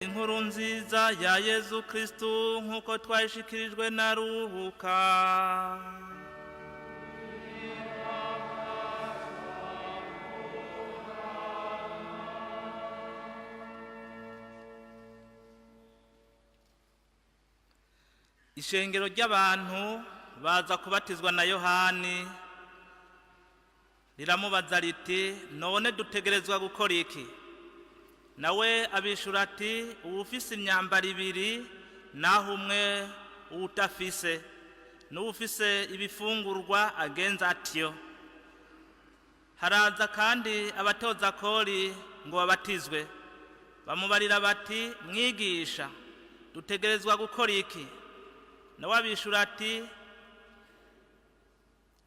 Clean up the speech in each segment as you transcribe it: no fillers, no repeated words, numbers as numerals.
Inkuru nziza ya Yezu Kristu nk'uko twayishikirijwe na Ruhuka. Ishengero ry'abantu baza kubatizwa na Yohani, riramubaza riti: "None dutegerezwa gukora iki?" Nawe abishura ati: "Uwufise imyambaro ibiri naho umwe uwutafise, n'uwufise ibifungurwa agenza atyo." Haraza kandi abatoza kori ngo babatizwe. Bamubarira bati: "Mwigisha, dutegerezwa gukora iki?" Nawe abishura ati: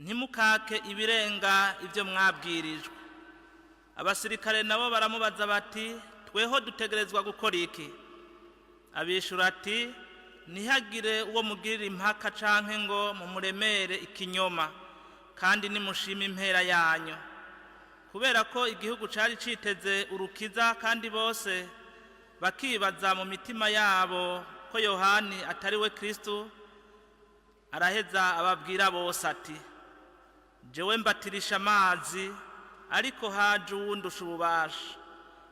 "Ntimukake ibirenga ibyo mwabwirijwe." Abasirikare nabo baramubaza bati: "Tweho dutegerezwa gukora iki?" Abishura ati: "Ntihagire uwo mugirira impaka canke ngo mumuremere ikinyoma, kandi nimushime impera yanyu." Kubera ko igihugu cari citeze urukiza, kandi bose bakibaza mu mitima yabo ko Yohani atari we Kristu, araheza ababwira bose ati: "Jewe mbatirisha amazi, ariko haje uwundusha ububasha,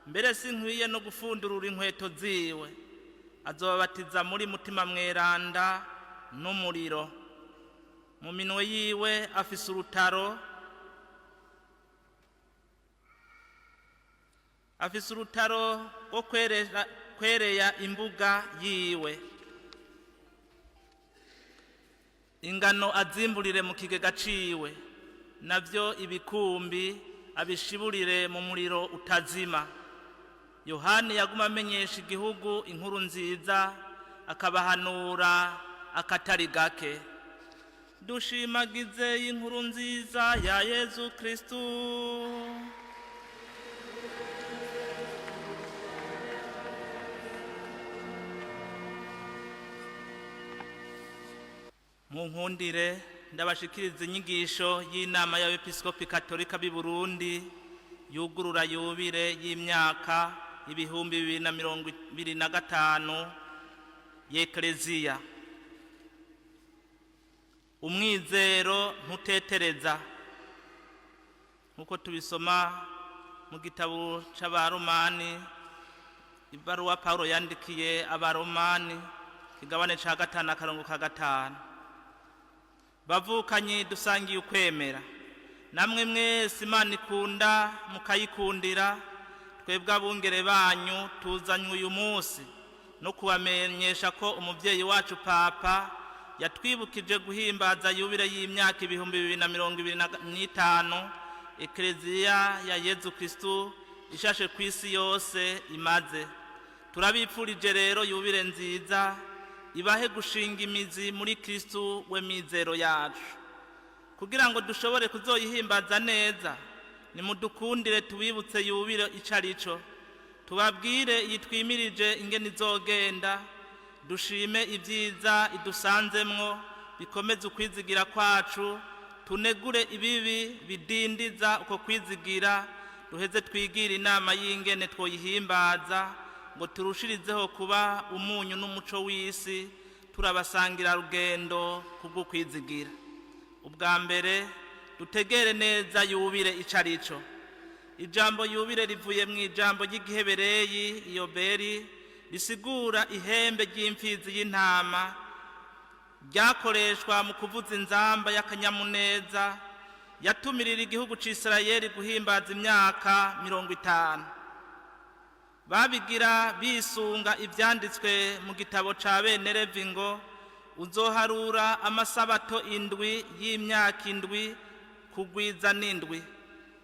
mbere sinkwiye no gufundurura inkweto ziwe. Azobabatiza muri Mutima Mweranda n'umuriro. Mu minwe yiwe afise urutaro, afise urutaro rwo kwereya imbuga yiwe, ingano azimburire mu kigega ciwe, navyo ibikumbi abishiburire mu muriro utazima." Yohani yaguma amenyesha igihugu inkuru nziza, akabahanura akatari gake. Dushimagize inkuru nziza ya Yezu Kristu. Munkundire ndabashikiriza inyigisho y'inama y'Abepiskopi Katolika b'i Burundi yugurura yubire y'imyaka 2025 y'Ekleziya. Umwizero ntutetereza, nk'uko tubisoma mu gitabo c'Abaromani, ibaruwa Paulo yandikiye Abaromani, kigabane ca 5, akarongo ka 5. Bavukanyi dusangiye ukwemera, namwe mwese Imana ikunda mukayikundira, twebwe abungere banyu tuzanywe uyu munsi no kubamenyesha ko umuvyeyi wacu Papa yatwibukije guhimbaza yubile y'imyaka 2025 Ekleziya ya Yezu Kristu ishashe ku isi yose imaze. Turabipfurije rero yubile nziza, ibahe gushinga imizi muri Kristu we mizero yacu. Kugira ngo dushobore kuzoyihimbaza neza, nimudukundire tubibutse yubile ico arico, tubabwire yitwimirije ingene izogenda, dushime ibyiza idusanzemwo bikomeze ukwizigira kwacu, tunegure ibibi bidindiza uko kwizigira, duheze twigire inama y'ingene twoyihimbaza ngo turushirizeho kuba umunyu n'umuco w'isi, turabasangira rugendo kubwo kwizigira. Ubwa mbere, dutegere neza yubile ico arico. Ijambo yubile rivuye mu ijambo ry'igihebereyi iyoberi, risigura ihembe ry'imfizi y'intama ryakoreshwa mu kuvuza inzamba y'akanyamuneza yatumirira igihugu c'Isirayeli guhimbaza imyaka 50. Babigira bisunga ivyanditswe mu gitabo ca bene Levi ngo: "Uzoharura amasabato 7 y'imyaka 7 kugwiza n'indwi.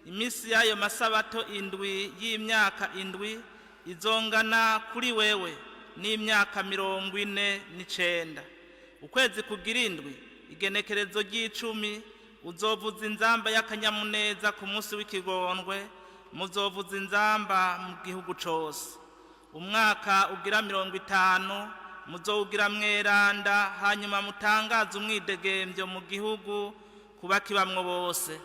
Iminsi y'ayo masabato 7 y'imyaka 7 izongana kuri wewe n'imyaka 49. Ukwezi kugira indwi, igenekerezo ry'icumi, uzovuza inzamba y'akanyamuneza ku munsi w'ikigondwe, muzovuza inzamba mu gihugu cose. Umwaka ugira 50 muzowugira mweranda, hanyuma mutangaze umwidegembyo mu gihugu kuba kibamwo bose."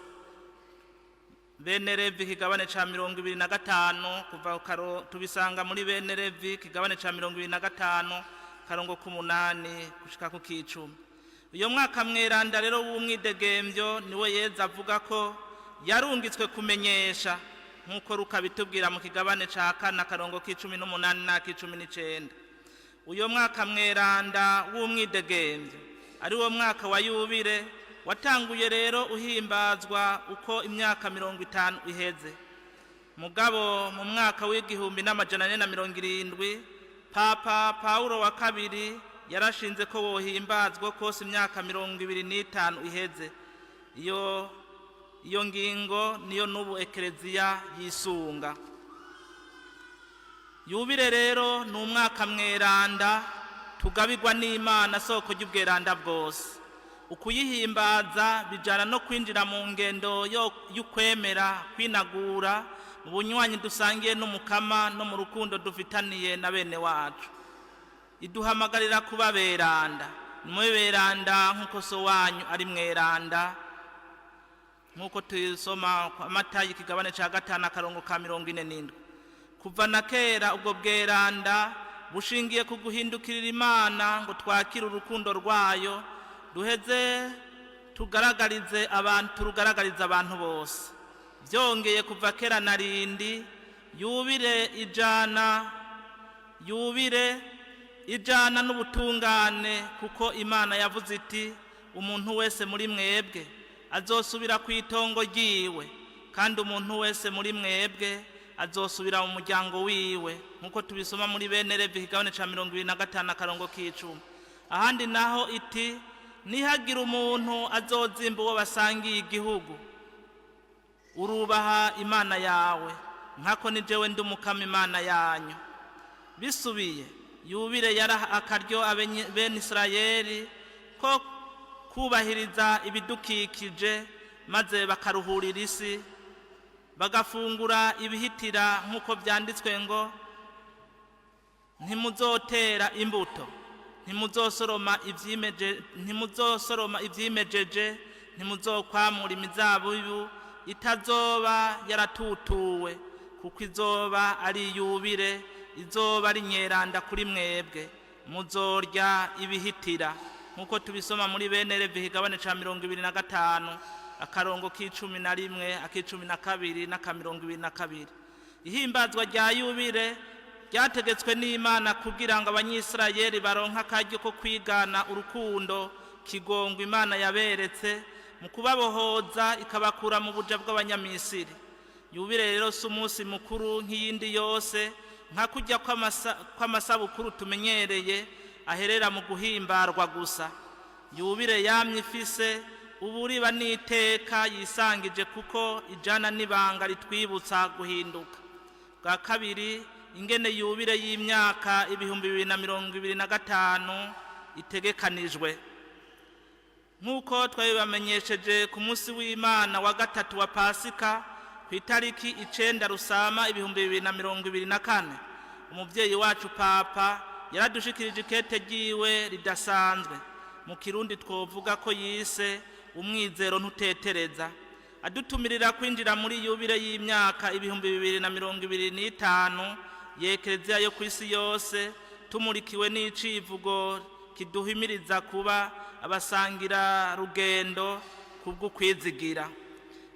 Bene Levi kigabane ca 25, kuva ku karo tubisanga muri Bene Levi kigabane ca 25, karongo k'umunani gushika ku k'icumi. Uyo mwaka mweranda rero w'umwidegembyo niwe Yezu avuga ko yarungitswe kumenyesha, nk'uko rukabitubwira mu kigabane ca kane, akarongo k'icumi n'umunani n'ak'icumi n'icenda. Uyo mwaka mweranda w'umwidegembyo, ari wo mwaka wa yubire, watanguye rero uhimbazwa uko imyaka 50 iheze. Mugabo mu mwaka w'1470, Papa Paulo wa kabiri yarashinze ko wohimbazwa kose imyaka 25 iheze. Iyo ngingo niyo n'ubu Ekereziya yisunga. Yubire rero ni umwaka mweranda tugabirwa n'Imana, soko ry'ubweranda bwose. Ukuyihimbaza bijana no kwinjira mu ngendo y'ukwemera, kwinagura mu bunywanyi dusangiye n'Umukama no mu rukundo dufitaniye na bene wacu. Iduhamagarira kuba beranda: "Nimube beranda nk'uko so wanyu ari mweranda", nk'uko tubisoma kwa Matayo ikigabane ca 5, akarongo ka 47. Kuva na kera, ubwo bweranda bushingiye ku guhindukirira Imana ngo twakire urukundo rwayo, duheze tugaragarize abantu, turugaragarize abantu bose. Byongeye, kuva kera na rindi, yubire ijana n'ubutungane, kuko Imana yavuze iti: "Umuntu wese muri mwebwe azosubira ku itongo ryiwe, kandi umuntu wese muri mwebwe azosubira mu muryango wiwe", nk'uko tubisoma muri Bene Levi ikigabane ca 25, akarongo k'icumi. Ahandi naho iti: "Nihagire umuntu azozimba uwo basangiye igihugu. Urubaha Imana yawe, nkako ni jewe ndi Umukama Imana yanyu." Bisubiye, yubire yaraha akaryo bene Isirayeli ko kubahiriza ibidukikije, maze bakaruhurira isi, bagafungura ibihitira, nk'uko byanditswe ngo: "Ntimuzotera imbuto, ntimuzosoroma ibyimejeje, ntimuzokwamura imizabibu itazoba yaratutuwe, kuko izoba ari iyubire, izoba ari nyeranda kuri mwebwe. Muzorya ibihitira", nk'uko tubisoma muri Bene Levi ikigabane ca 25, akarongo k'icumi na rimwe, ak'icumi na kabiri n'aka 22. Ihimbazwa rya yubire ryategetswe n'Imana kugira ngo Abanyisirayeli baronke akaryo ko kwigana urukundo kigongwa Imana yaberetse mu kubabohoza ikabakura mu buja bw'Abanyamisiri. Yubire rero si umunsi mukuru nk'iyindi yose, nka kurya kw'amasabukuru tumenyereye aherera mu guhimbarwa gusa. Yubire yamye ifise uburiba n'iteka yisangije, kuko ijana n'ibanga ritwibutsa guhinduka. Bwa kabiri, ingene yubire y'imyaka 2025 itegekanijwe. Nk'uko twabibamenyesheje ku munsi w'Imana wa gatatu wa Pasika, ku itariki 9 Rusama 2024, umubyeyi wacu Papa yaradushikirije ikete ryiwe ridasanzwe, mu Kirundi twovuga ko yise "Umwizero ntutetereza", adutumirira kwinjira muri yubire y'imyaka 2025 y'Ekereziya yo ku isi yose, tumurikiwe n'icivugo kiduhimiriza kuba abasangira rugendo kubw'ukwizigira.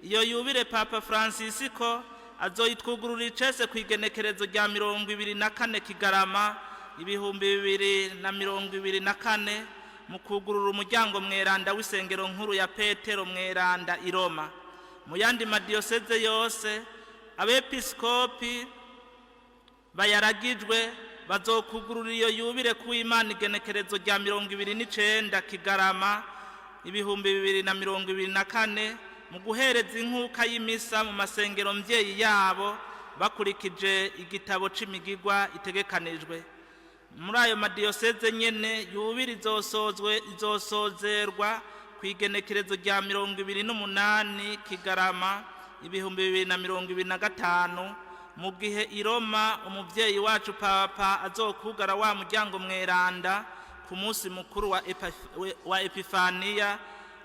Iyo yubire, Papa Francisco azoyitwugurura icese ku igenekerezo rya 24 Kigarama 2024, mu kugurura umuryango mweranda w'isengero nkuru ya Petero Mweranda i Roma. Mu yandi madiyoseze yose, abepiskopi bayaragijwe bazokugurura iyo yubire ku Imana igenekerezo rya 29 Kigarama 2024, mu guhereza inkuka y'imisa mu masengero mvyeyi yabo, bakurikije igitabo c'imigigwa itegekanijwe. Muri ayo madiyoseze nyene, yubire izosozerwa ku igenekerezo rya 28 Kigarama 2025, mu gihe i Roma umuvyeyi wacu Papa azokugara wa muryango mweranda ku munsi mukuru wa Epifaniya,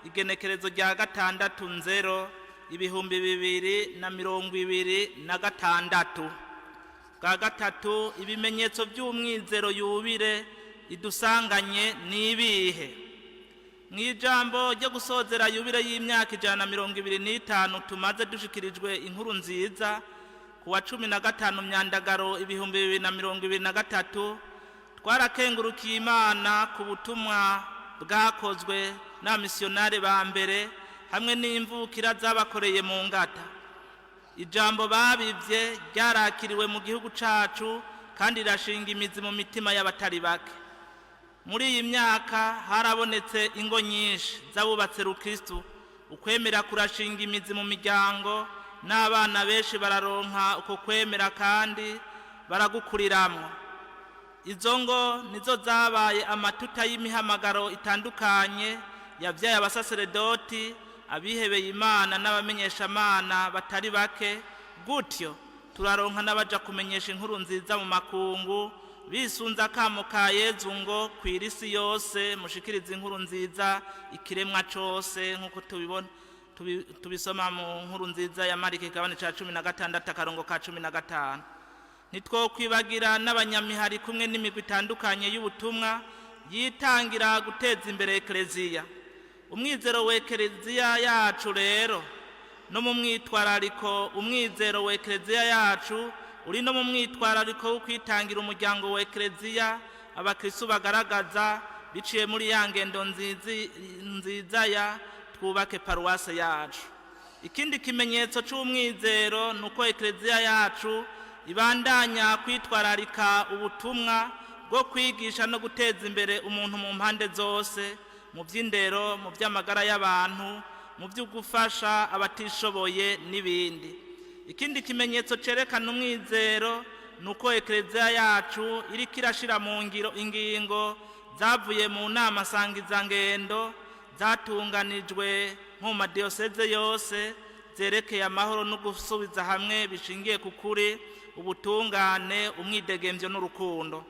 igenekerezo rya 6 Nzero. 2026. Bwa gatatu, ibimenyetso by'umwizero yubire idusanganye n'ibihe? Mu ijambo ryo gusozera yubire y'imyaka 125 tumaze dushikirijwe inkuru nziza, ku wa 15 Myandagaro 2023, twarakengurukiye Imana ku butumwa bwakozwe n'abamisiyonari ba mbere hamwe n'imvukira zabakoreye mu ngata. Ijambo babivye ryarakiriwe mu gihugu cacu kandi rirashinga imizi mu mitima y'abatari bake. Muri iyi myaka harabonetse ingo nyinshi z'abubatse rukristu, ukwemera kurashinga imizi mu miryango, n'abana benshi bararonka uko kwemera kandi baragukuriramwo. Izo ngo nizo zabaye amatuta y'imihamagaro itandukanye yabyaye abasaseredoti, abihebeye Imana n'abamenyeshamana batari bake. Gutyo turaronka n'abaja kumenyesha inkuru nziza mu makungu, bisunze akamo ka Yezu ngo kwira isi yose mushikirize inkuru nziza ikiremwa cose, nk'uko tubibona tubisoma mu nkuru nziza ya Mariko igabane ca 16 akarongo ka 15. Ntitwokwibagira n'abanyamihari kumwe n'imigwi itandukanye y'ubutumwa yitangira guteza imbere Ekereziya. Umwizero w'Ekereziya yacu rero no mu mwitwarariko, umwizero w'Ekereziya yacu uri no mu mwitwarariko wo kwitangira umuryango w'Ekereziya abakristu bagaragaza biciye muri ya ngendo nziza ya twubake paruwase yacu. Ikindi kimenyetso c'umwizero ni uko Ekereziya yacu ibandanya kwitwararika ubutumwa bwo kwigisha no guteza imbere umuntu mu mpande zose, mu by'indero, mu by'amagara y'abantu, mu byo gufasha abatishoboye n'ibindi. Ikindi kimenyetso cerekana umwizero ni uko Ekereziya yacu iriko irashira mu ngiro ingingo zavuye mu nama sangizangendo zatunganijwe nko mu madiyoseze yose, zerekeye amahoro no gusubiza hamwe bishingiye ku kuri, ubutungane, umwidegemvyo n'urukundo.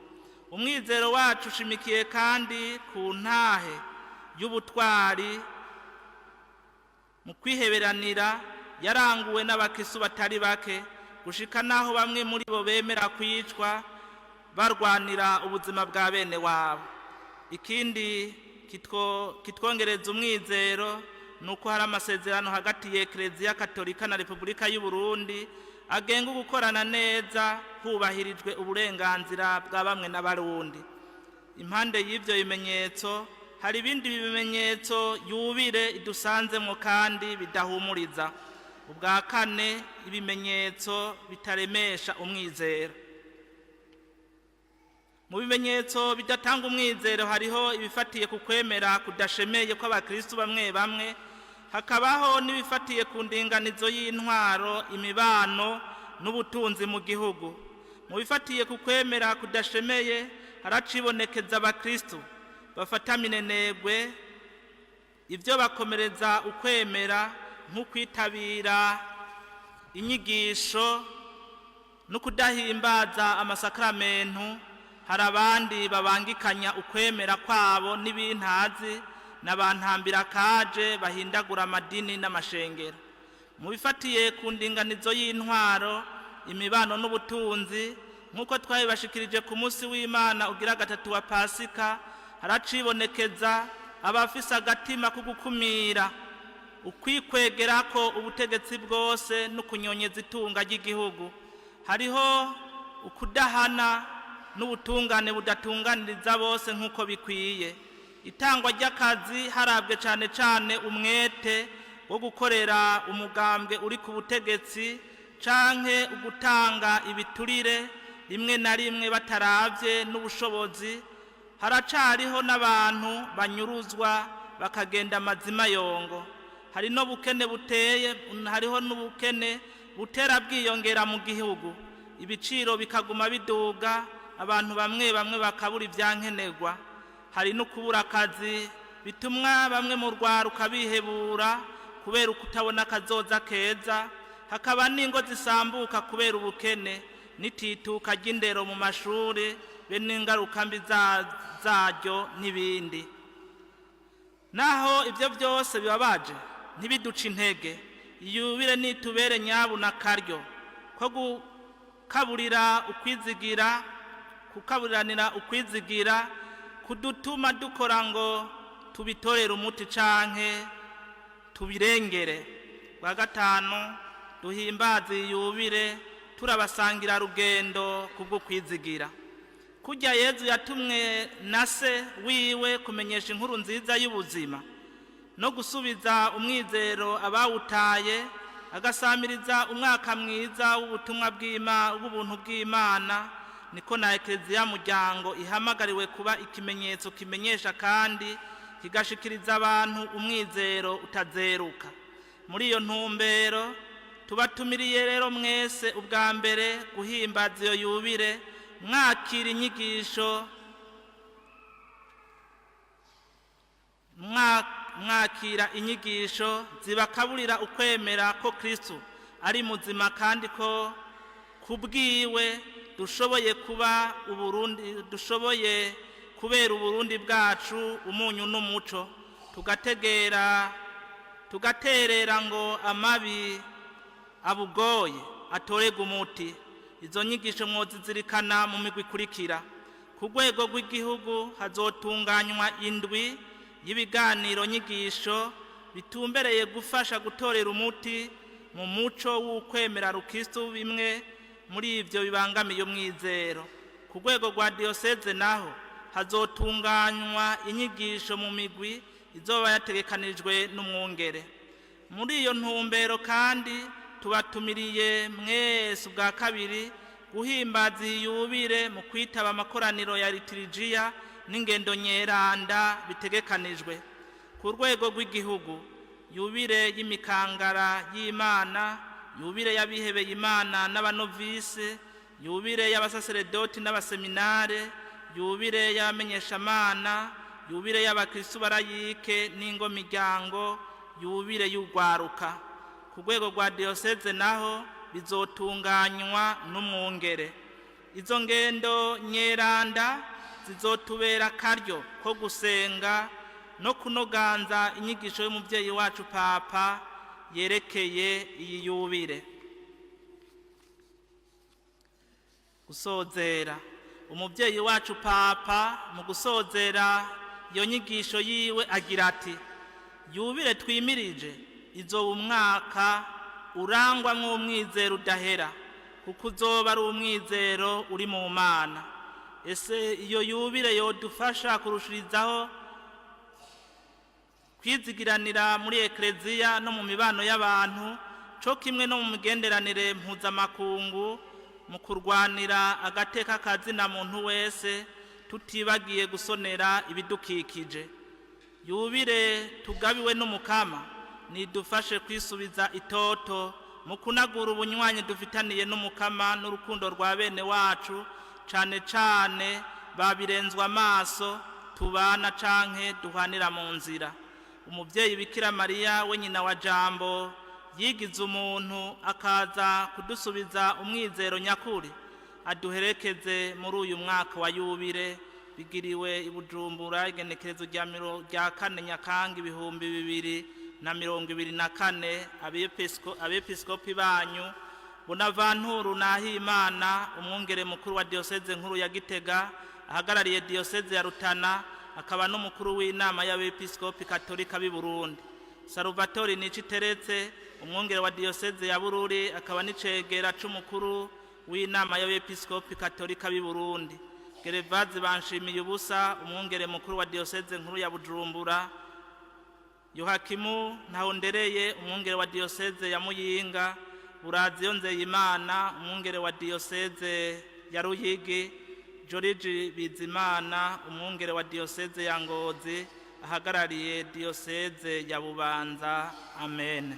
Umwizero wacu ushimikiye kandi ku ntahe y'ubutwari mu kwiheberanira yaranguwe n'abakristu batari bake, gushika naho bamwe muri bo bemera kwicwa barwanira ubuzima bwa bene wabo. Ikindi kitwongereza umwizero ni uko hari amasezerano hagati ya Ekereziya Katolika na Repubulika y'u Burundi agenga gukorana neza hubahirijwe uburenganzira bwa bamwe n'abarundi. Impande y'ivyo bimenyetso hari ibindi bimenyetso yubire idusanzemwo kandi bidahumuriza. Ubwa kane, ibimenyetso bitaremesha umwizero. Mu bimenyetso bidatanga umwizero hariho ibifatiye ku kwemera kudashemeye kw'abakristu bamwe bamwe, hakabaho n'ibifatiye ku ndinganizo y'intwaro, imibano n'ubutunzi mu gihugu. Mu bifatiye ku kwemera kudashemeye haracibonekeza abakristu bafata minenegwe ibyo bakomereza ukwemera, nko kwitabira inyigisho no kudahimbaza amasakramentu. Hari abandi babangikanya ukwemera kwabo n'ibintazi n'abantambira kaje bahindagura amadini n'amashengero. Mu bifatiye ku ndinganizo y'intwaro, imibano n'ubutunzi, nk'uko twabibashikirije ku munsi w'Imana ugira gatatu wa Pasika, haracibonekeza abafise agatima ko gukumira ukwikwegera ko ubutegetsi bwose no kunyonyeza itunga ry'igihugu. Hariho ukudahana n'ubutungane budatunganiriza bose nk'uko bikwiye. Itangwa ry'akazi harabwe cane cane umwete wo gukorera umugambwe uri ku butegetsi, canke ugutanga ibiturire rimwe na rimwe bataravye n'ubushobozi. Haracariho n'abantu banyuruzwa bakagenda amazima yongo. Hari n'ubukene buteye, hariho n'ubukene butera bwiyongera mu gihugu, ibiciro bikaguma biduga, abantu bamwe bamwe bakabura ivyankenerwa. Hari no kubura akazi bitumwa bamwe mu rwaruka bihebura kubera ukutabona akazoza keza. Hakaba n'ingo zisambuka kubera ubukene n'itituka ry'indero mu mashuri be n'ingaruka mbi zaryo n'ibindi. Naho ibyo byose bibabaje ntibiduca intege. Yubile nitubere nyabu na karyo ko gukaburira ukwizigira, kukaburiranira ukwizigira kudutuma dukora ngo tubitorere umuti canke tubirengere. Bwa gatanu, duhimbaze yubile turabasangira rugendo kubwo kwizigira. Kurya Yezu yatumwe na se wiwe kumenyesha inkuru nziza y'ubuzima no gusubiza umwizero abawutaye, agasamiriza umwaka mwiza w'ubutumwa w'ubuntu bw'Imana, niko na Ekleziya muryango ihamagariwe kuba ikimenyetso kimenyesha kandi kigashikiriza abantu umwizero utazeruka. Muri iyo ntumbero tubatumiriye rero mwese ubwa mbere guhimbaza iyo yubile mwakira inyigisho, mwakira inyigisho zibakaburira ukwemera ko Kristo ari muzima kandi ko kubwiwe dushoboye kuba Uburundi, dushoboye kubera Uburundi bwacu umunyu n'umuco, tugaterera ngo amabi abugoye atorerwe umuti. Izo nyigisho mwozizirikana mu migwi ikurikira. Ku rwego rw'igihugu hazotunganywa indwi y'ibiganiro nyigisho bitumbereye gufasha gutorera umuti mu muco w'ukwemera rukristo bimwe muri ivyo bibangamiye umwizero. Ku rwego rwa diyoseze naho hazotunganywa inyigisho mu migwi izoba yategekanijwe n'umwungere. Muri iyo ntumbero kandi tubatumiriye mwese ubwa kabiri guhimbaza iyubire mu kwitaba amakoraniro ya litirijiya n'ingendo nyeranda bitegekanijwe. Ku rwego rw'igihugu, yubire y'imikangara y'Imana, yubire y'abihebeye Imana n'abanovise, yubire y'abasaseredoti n'abaseminare, yubire y'abamenyeshamana, yubire y'abakristu barayike n'ingomiryango, yubire y'urwaruka. Ku rwego rwa diyoseze naho bizotunganywa n'umwungere. Izo ngendo nyeranda zizotubera karyo ko gusenga no kunoganza inyigisho y'umuvyeyi wacu Papa yerekeye iyi yubile. Gusozera, umuvyeyi wacu Papa mu gusozera iyo nyigisho yiwe agira ati: yubile twimirije izoba umwaka urangwamwo umwizero udahera, kuko uzoba ari umwizero uri mu Mana. Ese iyo yubile yodufasha kurushirizaho kwizigiranira muri ekleziya no mu mibano y'abantu, co kimwe no mu migenderanire mpuzamakungu, mu kurwanira agateka kazina muntu wese, tutibagiye gusonera ibidukikije. Yubile tugabiwe n'Umukama nidufashe kwisubiza itoto mu kunagura ubunywanyi dufitaniye n'Umukama n'urukundo rwa bene wacu, cane cane babirenzwa amaso tubana canke duhanira mu nzira. Umuvyeyi Bikira Mariya we nyina wa Jambo yigize umuntu akaza kudusubiza umwizero nyakuri, aduherekeze muri uyu mwaka wa yubile. Bigiriwe i Bujumbura igenekerezo rya 4 Nyakanga 2024. Abepiskopi banyu Bonaventure Nahimana, umwungere mukuru wa diyoseze nkuru ya Gitega ahagarariye diyoseze ya Rutana, akaba n'umukuru w'inama y'abepiskopi katolika b'i Burundi; Salvatore Niciteretse, umwungere wa diyoseze ya Bururi, akaba n'icegera c'umukuru w'inama y'abepiskopi katolika b'i Burundi; Gerevazi Banshimiye ubusa, umwungere mukuru wa diyoseze nkuru ya Bujumbura; Yohakimu Ntahondereye, umwungere wa diyoseze ya Muyinga; Buraziyo Nzeyimana, umwungere wa diyoseze ya Ruyigi; Joriji Bizimana, umwungere wa diyoseze ya Ngozi ahagarariye diyoseze ya Bubanza. Amen.